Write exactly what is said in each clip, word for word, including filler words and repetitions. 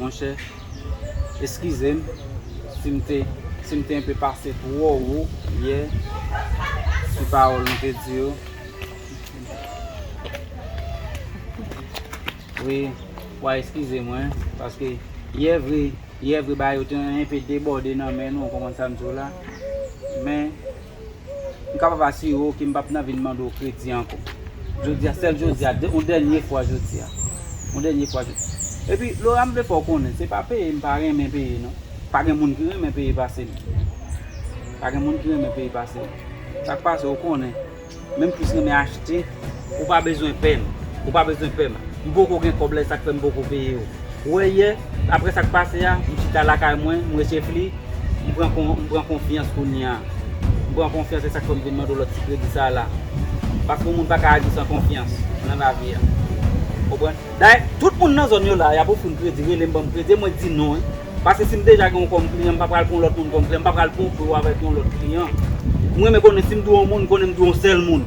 Monchè, eskize m si m te, si m te enpe pase twò wo yè sou pawòl nou te di yo. Wi, w a eskize mwen, paske yè vre, yè vre bagay yo te enpe debòde nan men nou, w konprann sa m di w la. Men, m kapab asire w ke m p ap nan vin mande w kredi ankò. Jodi a, sèl jodi a, de- yon dènye fwa jodi a. Yon dènye fwa jodi a. Epi, Laura, m vle fè w konnen, se pa peye m pa renmen peye, non. Pa gen moun ki renmen peye pase m. Pa gen moun ki renmen peye pase m. Sa k pase, w konnen. Men m plis renmen achte. Ou pa bezwen pè m. Ou pa bezwen pè m. M poko gen kòb la, e sa k fè m poko peye w. Ou wè yè, apre sa k pase a, m chita lakay mwen, m rechefli, m pran kon- m pran konfyans kounye a. M pran konfyans, e sa k fè m vin mande w lòt ti kredi sa a la. Paske yon moun pa ka aji san konfyans nan lavi a. Konprann? Dayè, tout moun nan zòn yo la, y ap ofri m kredi, rele m, ban m kredi, e mwen di non, wi. Paske si m deja gen yon kòm kliyan, m pa pral pran yon lòt moun kòm kliyan, m pa pral twonpe w avèk yon lòt kliyan. M renmen konnen si m dwe yon moun, konnen m dwe yon sèl moun.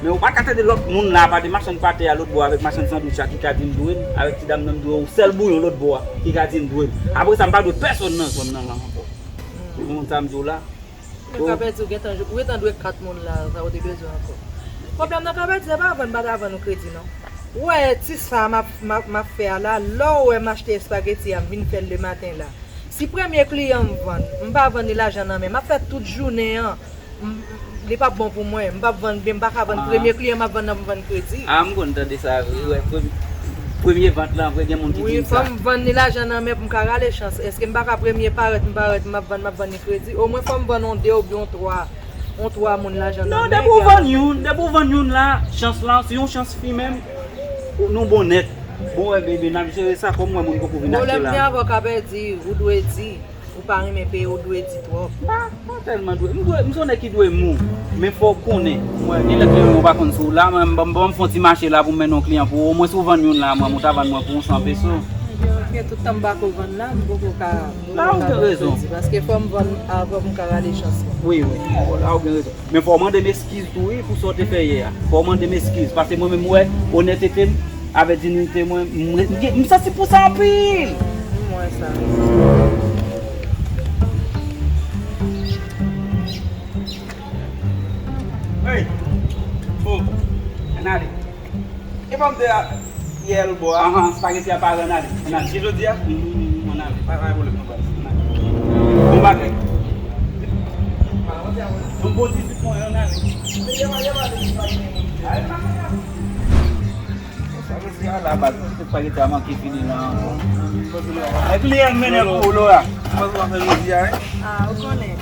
Men ou pa ka tande lòt moun la, apa de machann pate a lòt bò avèk machann sandwich la ki ka di m dwe l, avèk ti dam nan m dwe yon sèl bouyon lòt bò a ki ka di m dwe l. Apre sa, m pa dwe pèsonn nan zòn nan la ankò. Ou konprann sa m di w la? Nan Kapèdi, ou gentan, ou gentan dwe kat moun la, sa ou te bezwen ankò. Pwoblèm nan Kapèdi, se pa vann, m pa ta vann ou kredi, non. Ou wè ti sa m ap, m ap, m ap fè a la, lè w wè m achte espageti a, m vin fè l lematen la. Si premye kliyan m vann, m pa vann li lajan nan men, m ap fè tout jounen an, m, li p ap bon pou mwen, m p ap vann byen, m pa ka vann premye kliyan m ap vann nan pou m vann kredi. Ah, m konn tande sa vre, wi, premye, premye vant lan, vre, gen moun ki di m sa. Wi, fò m vann li lajan nan men pou m ka rale chans. Èske m pa ka premye parèt, m parèt, m ap vann, m ap vann li kredi? Omwen fò m vann yon de oubyen yon twa, yon twa moun lajan nan men. Non, depi w vann youn, depi w vann youn la, chans lan, se yon chans fi menm, ou, nou bon nèt. Bon, wè, bebe, n ap jere sa, kòm mwen, moun poko vin achte la. Pwoblèm gen avè w ka pèdi, ou dwe di. Ou pa renmen peye, ou dwe di twòp. Pa, pa tèlman dwe. M dwe, m se yon nèg ki dwe mou. Men fò w konnen. Mwen, gen lè kliyan yo pa konn sou la, mwen, ban m, ban m fè yon ti mache la pou m mennen yon kliyan pou ou. Omwen si w vann youn la, mwen, ou ta vann mwen pou yon san peso. Ok, ok, tout tan m pa ko vann la, m poko ka, m poko ka vann kredi. La ou gen rezon. Paske fò m vann avan pou m ka rale chans mwen. Wi, wi. La ou gen rezon. Men fò w mande m eskiz tou, wi, pou sa w te fè yè a. Fò w mande m eskiz. Paske mwen menm, m wè, onètete m, avè dinyite mwen, m, m, m santi pou sa anpil. M wè sa. Hey! Oh! Ann ale. E pa m te a yè lòt bò a. Ahan, spaghetti a pare, ann ale. Ann ale. Ki jodi a? Mhm, ann ale. Pa, pa gen pwoblèm non, baz. Ann ale. Bon bagay. Yon bon dizuit mwen, ann ale. Sa vle di a la baz, tout spaghetti a manke fini la ankò. E kliyan mennen pou ou, Laura. Mwen pa fè jodi a, hein? Ah, ou konnen.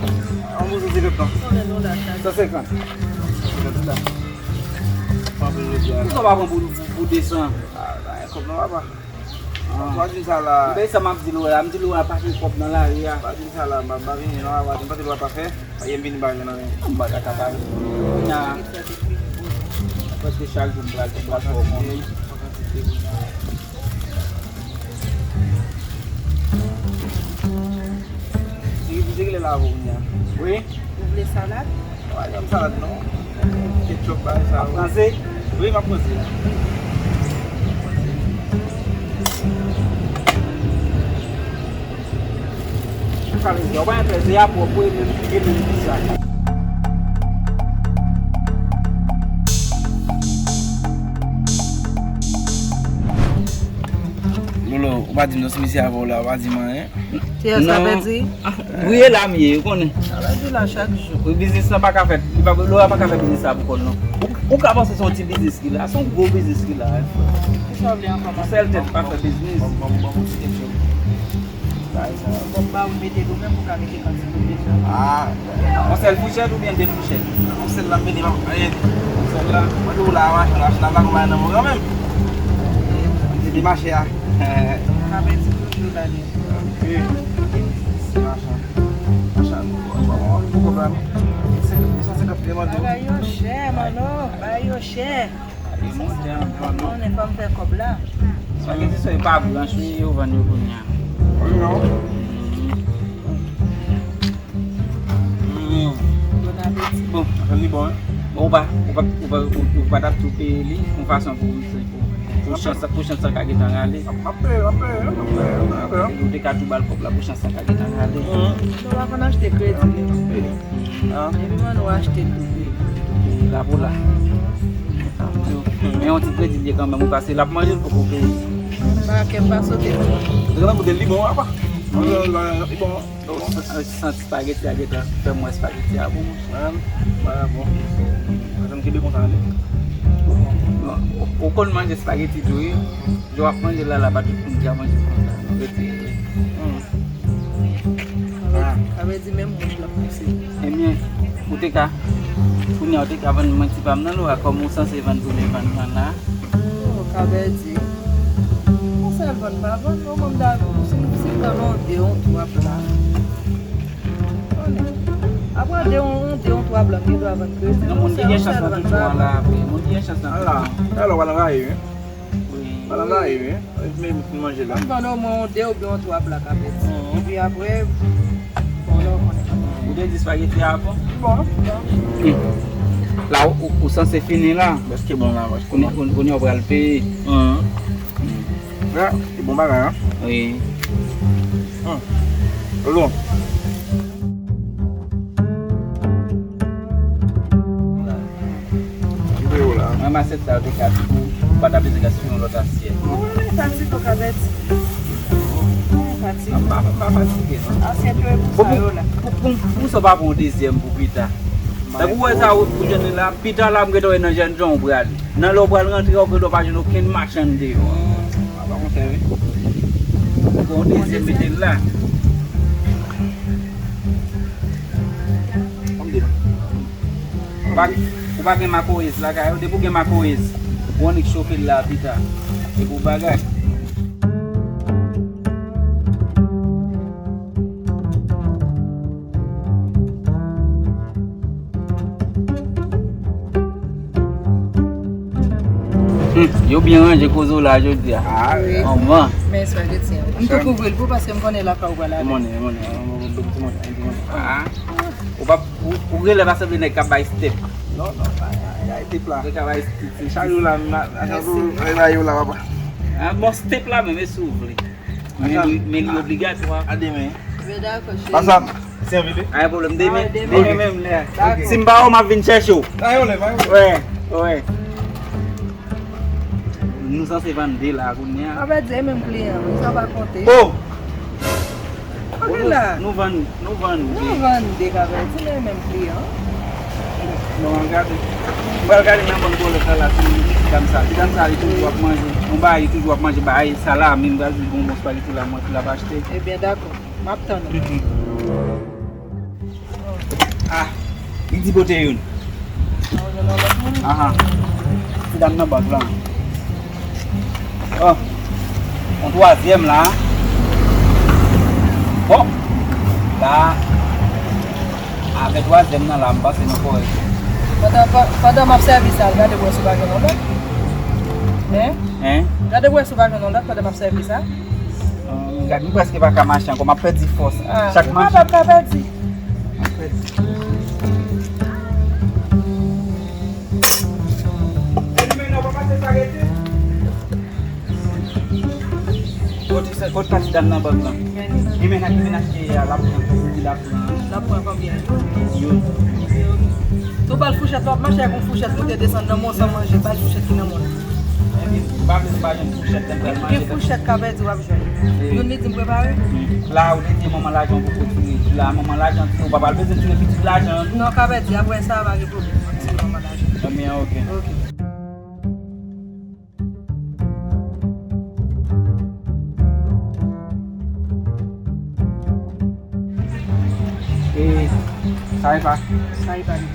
An mouze senkant lan. Ou konnen nou la, sa. San senkant. San senkant la. Mwen pa fè jodi a. Poukisa w pa pran pou, pou, pou de san? Ah, la, kòb nan papa. Ah. Ou pa di m sa la. Men sa m ap di Laura, m di Laura pa gen kòb nan lari a. Pa di m sa la, m pa, m pa vini non, apa di m pa di Laura pa fè. Ayen m vini bagay nan men. M pa ka ta pale. Kounya, prèske chak jou m pral, m pral fè w konnen. Se ki, se ki lè la avè w kounya? Wi. Ou vle salad? Pa janm salad non. Ketchup, bagay sa yo. Ap ranse? Wi, m ap ranse. Sa vle di, ou pa enterese a pwòp, wi, menm, e menm bizar. Lolo, ou pa di m non, si misye avè w la, ou pa di m anyen. Kiyès sa pèdi? Ah, wi, e la m ye, ou konnen. Sa pèdi la chak jou. Wi, biznis lan pa ka fèt, li pa, Laura pa ka fè biznis sa pou kò l non. Ou, ou ka panse se yon ti biznis ki la, se yon gwo biznis ki la, wi, frè. Kisa w vle ankò? Yon sèl tèt pa fè biznis. Bon, bon, bon, bon, ti kesyon. Sa, sa. Bon, ba ou mete l ou menm, ou ka mete kantite w bezwen. Ah. Yon sèl fouchèt oubyen de fouchèt? Yon sèl la, m mete, pa anyen. Yon sèl la. Mwen di w la, machin, machin ap lage yon bagay nan men w kanmenm. Li di mache a. N ap pèdi toujou la, li. Ok. Machin. Machin. Bon, bon, bon, pou kòb la, non? San senkant, san senkant li mande w. Bagay yo chè, Manno. Bagay yo chè. Li monte anpil, non? Konnen fò m fè kòb la. Spaghetti sa yo pa blanch, wi, yo vann yo kounye a. Wi, non. Mm. Bon apeti. Bon, afè m li bon, wi. Bon, ou pa, ou pa, ou pa, ou, ou pa t ap tou peye li, yon fason pou, pou, pou chans, pou chans sa ka gentan rale. M ap peye, m ap peye, m ap peye. Ou te ka tou ba l kòb la pou chans la ka gentan gade. Nou pa konn achte kredi li non. Epi ban nou achte l tou. Epi la pou la. Men yon ti kredi li ye kanmenm, ou pase l ap manje l poko peye. Ba kè m pa sote non. Ou te gentan goute l, li bon apa. Li bon. Ou san- ou santi spageti a gentan fè m wè spageti a bon. Mwen, mwen, bon. Mwen, sa m kenbe konsa ale. Bon, ou, ou konn manje spageti tou, wi. Lè w ap manje la, la pa tout moun ki ka manje konsa. Rete. Hmm. Sa vle, sa vle di menm bouch la pouse. Ebyen, ou te ka, kounye a ou te ka vann mwen ti pa m nan lora, kòm ou sanse vann premye vann vann la. Oh, ka pèdi. Ou sèl vann pa vann, ou menm ta, si, si m vann yon de, yon twa pla. Konnen. Apre de, yon, yon de, yon twa blan, m gen dwa vann kredi. Non, moun ki gen chans nan tout jou an la, wi. Moun ki gen chans nan tout jou an. Ala, ala, w al anraye, wi. Wi. W al anraye, wi. Men manje la. M vann omwen yon de oubyen yon twa pla ka pèdi. Epi apre, bon, lè w konnen. Ou te di spageti a bon? Bon, bon. Hmm. La, ou, ou, ou sanse fini la. Prèske bon la, prèske bon. Kounye, kounye, kounye a w pral peye. Hmm. Ya, se bon bagay, an. Wi. Hmm. Lolo. Mwen, m asyèt sa yo te ka tou, ou pa ta bezwen gaspiye yon lòt asyèt. Ou renmen fatige w ka pèdi. Ou renmen fatige. M pa, m pa fatige, non. Asyèt yo e pou sa yo la. Pou, pou, pou sa w pa pran yon dezyèm pou pita. Tankou w wè sa ou jwenn li la, pita la, m gentan wè nan jènjan ou prale. Nan lè w pral rantre a, ou gentan pa jwenn okenn machann deyò. A, pa konsa, wi. Bon, dezyèm mete l la. Ou pa, ou pa gen makoyèz lakay ou? Depi w gen makoyèz, ou annik chofe l la pita. Epi w bagay. Hmm, yo byen ranje koze w la jodi a. Ah, wi. Manman. Men espageti an. M tou kouvri l pou paske m konnen lakay ou pral ale. Mwen, mwen, mwen, mwen, mwen, mwen, mwen. Ah. Ou pa, ou, ou genlè pa sanble nèg k ap bay step. Non, non, pa, pa, pa, step la. Nèg k ap bay step. Chak jou la, m a, chak jou, e la, yo la, papa. Ah, bon, step la menm, e si w vle. Men li, men li obligatwa. A demen. Yo dakò, cheri. Pasa, sèvi li. Pa gen pwoblèm, demen. Ah, demen. Demen menm lè. Dakò. Si m pa wè w, m ap vin chèche w. Ay, olè, ay, olè. Wè, wè. Nou sanse vann de la, kounye a. Sa vle di, e menm kliyan, wi, sa pa konte. Oh! Ok la. Nou vann, nou vann de. Nou vann de, ka vle di, men menm kliyan. Bon, m al gade. M pral gade nan bann bòlèt la, la, si ti dam sa. Ti dam sa, li toujou ap manje. Yon bagay, li toujou ap manje bagay salami, m pral di l gon bon spageti la, mwen ki l ap achte. Ebyen, dakò. M ap tann ou. Ah, li di pote youn. Aha. Ti dam nan bank lan. Oh, yon twazyèm la. Bon, la, avè twazyèm nan la, m panse nou kòrèk. Pandan, pa- pandan m ap sèvi sa, gade pou wè si w pa jwenn yon lòt. Hein? Hein? Gade pou wè si w pa jwenn yon lòt pandan m ap sèvi sa. Gad, m prèske pa ka mache ankò, m ap pèdi fòs. Ah, chak mache. Ou kapab ka pèdi. M ap pèdi. Kot sa, kot pati dam nan bank lan? Limena, Limena ki ye a, l ap pran, l ap pran. L ap pran konbyen? Youn. Youn. Tou ba l fouchèt la, w ap mache ak yon fouchèt, moute desann nan men w san manje, ba l fouchèt ki nan men w la. Epi, m pa vle m pa jwenn fouchèt lè m pral manje. Gen fouchèt ka pèdi w ap jwenn. Youn li di m prepare. La, ou te di manman lajan poko tire. La, manman lajan tire, ou pa pral bezwen tire pitit lajan. Non, ka pèdi, apre sa, pa gen pwoblèm. M ap tire manman lajan. Ebyen, ok. Ok. E, sa e pa. Sa e pa li.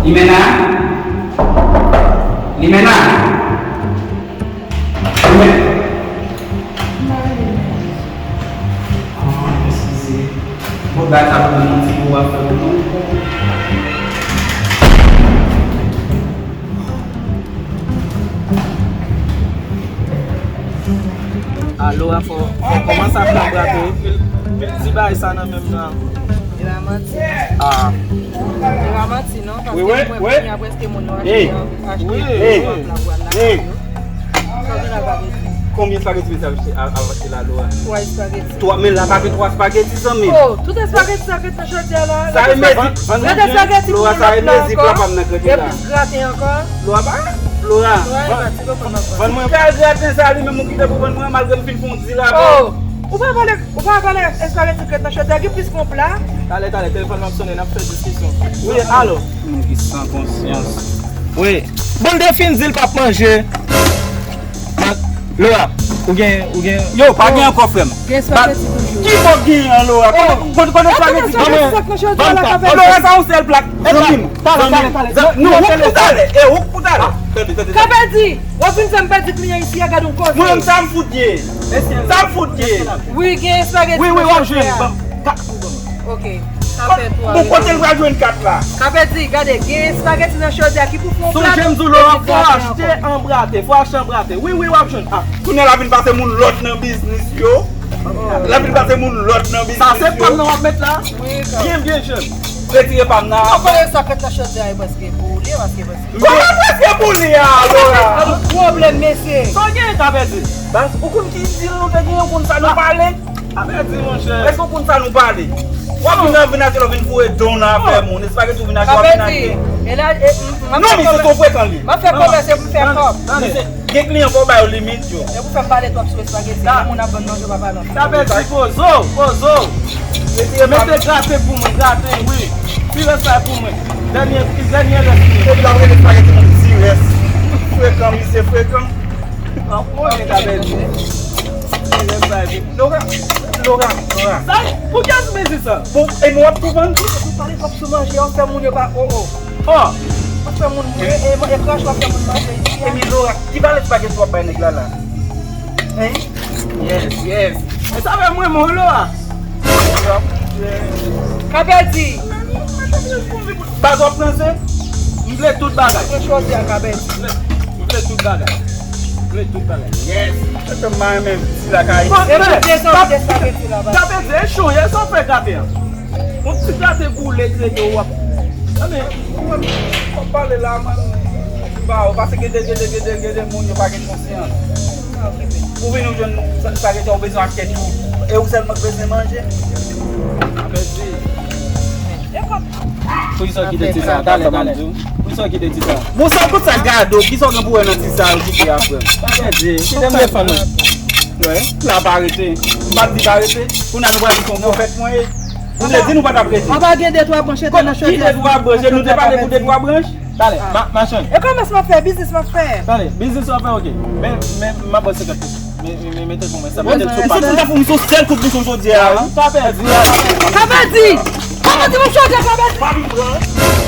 Limena? Limena? Limena? Ah, eskize. Bon, bagay sa pou mwen, ti bo ap fè pou nou. Alo, a fò, fò kòmanse ap nan bra tou. Pil, pil ti bagay sa nan menm nan. Lamanti. Ah. Lamanti, non, paske mwen kounye a prèske moun yo achte, achte plat la pou al lakay yo. Sa w gen la, Papeti? Konbyen espageti mesye ap achte la, Laura? Twa espageti. Twa, men la pa gen twa espageti, zanmi. Oh, tout espageti sa k ret nan chodyè la. Sa e mezi, gade espageti pou lòt la ankò. E plis graten ankò. Laura pa, Laura. Vann mwen. Kal graten sa li menm ou kite pou vann mwen, malgre m fin fè yon di la. Oh, ou pa vale, ou pa vale espageti k ret nan chodyè, gen plis gon pla. Talè, talè, telefòn nan ap sonnen, n ap fè diskisyon. Wi, alo. Moun ki san konsyans. Wi. Bon, l te fin di l p ap manje. Laura, ou gen, ou gen. Yo, pa gen ankò, frè m. Gen espageti toujou. Ki bò k genyen an, Laura? Kote, kote, kote espageti? Laura, sa yon sèl plat. Zanmi m. Talè, talè, talè. Nou, ou pou talè. E, ou pou talè. Tande, tande, tande. Kapèdi, w ap vin fè m pèdi kliyan isi a, gade yon koze. Mwen menm, sa m fout ye. Sa m fout ye. Wi, gen espageti. Wi, wi, w ap jwenn. Ban m kat pou ban m. Ok. Sa fè twa. Bon, kote l pral jwenn kat la? Kapèdi, gade, gen espageti nan chodyè ki pou fè yon plat. Sonje m di w, Laura, fò achte an brate, fò achte an brate. Wi, wi, w ap jwenn. Ah, kounye a l ap vin pase moun lòt nan biznis yo. L ap vin pase moun lòt nan biznis yo. Sa se pa m nan w ap met la? Wi, byen, byen, jèn. Retire pa m nan. Ou konnen sa k ret nan chodyè a, e prèske boule, paske, prèske. Kòman prèske boule a, Laura? Pwoblèm, mesye. Sa w gen, Kapèdi? Baz, ou konn ki dil nou te gen, ou konn sa nou pale? Kapèdi, monchè. Èske w konn sa nou pale? W ap vin nan vin achte, w ap vin foure don nan afè moun. Espageti ou vin achte, w ap vin achte. Non, misye twò frekan li. M ap fè komès, e pou m fè kòb. Misye, gen kliyan fò w ba yo limit yo. E pou fè m pale twòp sou espageti, lè moun ap vann manje, w pa pale anpil. Kapèdi, poze w, poze w. Mete graten pou mwen, graten, wi. Ti rès la pou mwen. Dènye, dènye rès. Epi l ap rele espageti moun ti rès. Frekan, misye frekan. Anpwen, Kapèdi. Ti rès la, epi Laura, Laura, Laura. Sa, pou kiyès mezi sa? Bon, e nou ap tou vann? Ou pale twòp sou manje, w ap fè moun yo pa, oh, oh. Oh. W ap fè moun, e, e, e kras w ap fè moun manje isi a. Epi Laura, ki valè espageti w ap bay nèg la la? Hein? Yes, yes. E sa fè mwen, mwen, Laura. Kapèdi. Baz w ap ranse? M vle tout bagay. Mwen chwazi a Kapèdi. M vle, m vle tout bagay. M vle tout bagay. Yes. Mwen menm, si lakay. Bon, e men, Kapèdi, e chonje, sa w fè graten an. Yon ti graten boule, kreye w ap. Tande, mwen, w ap pale la, mwen, ba w, paske gen de, gen de, gen de, gen de moun yo pa gen konsyans. Ou vin ou jwenn sa, sa gen ou bezwen achte tou. E ou sèlman k bezwen manje. Kapèdi. Poukisa w kite ti sa? Talè, talè. Poukisa w kite ti sa? Bon, sa kout sa gade w, kisa w gen pou wè nan ti sa ou kite a, frè m? Kapèdi, kite m defann mwen. Wè, la pa rete. M pa t di pa rete. Kounye a nou pral di se yon pwofèt mwen ye. Nou te di nou pa t ap rete. Apa gen de twa branch nan chodyè. Ki de twa branch? Nou te pale pou de twa branch? Talè, ma, machann. E kòmès m ap fè, biznis m ap fè. Talè, biznis w ap fè, ok. Men, men, m ap ba w senkant pou san. Men, men, men, mete pou mwen sa. Mete sou pa. Ou ta pou m sou sèl kout bouchon jodi a, wi. Kapèdi. Kapèdi! Kapèdi, mwen chodyè, Kapèdi! Pa vin pran.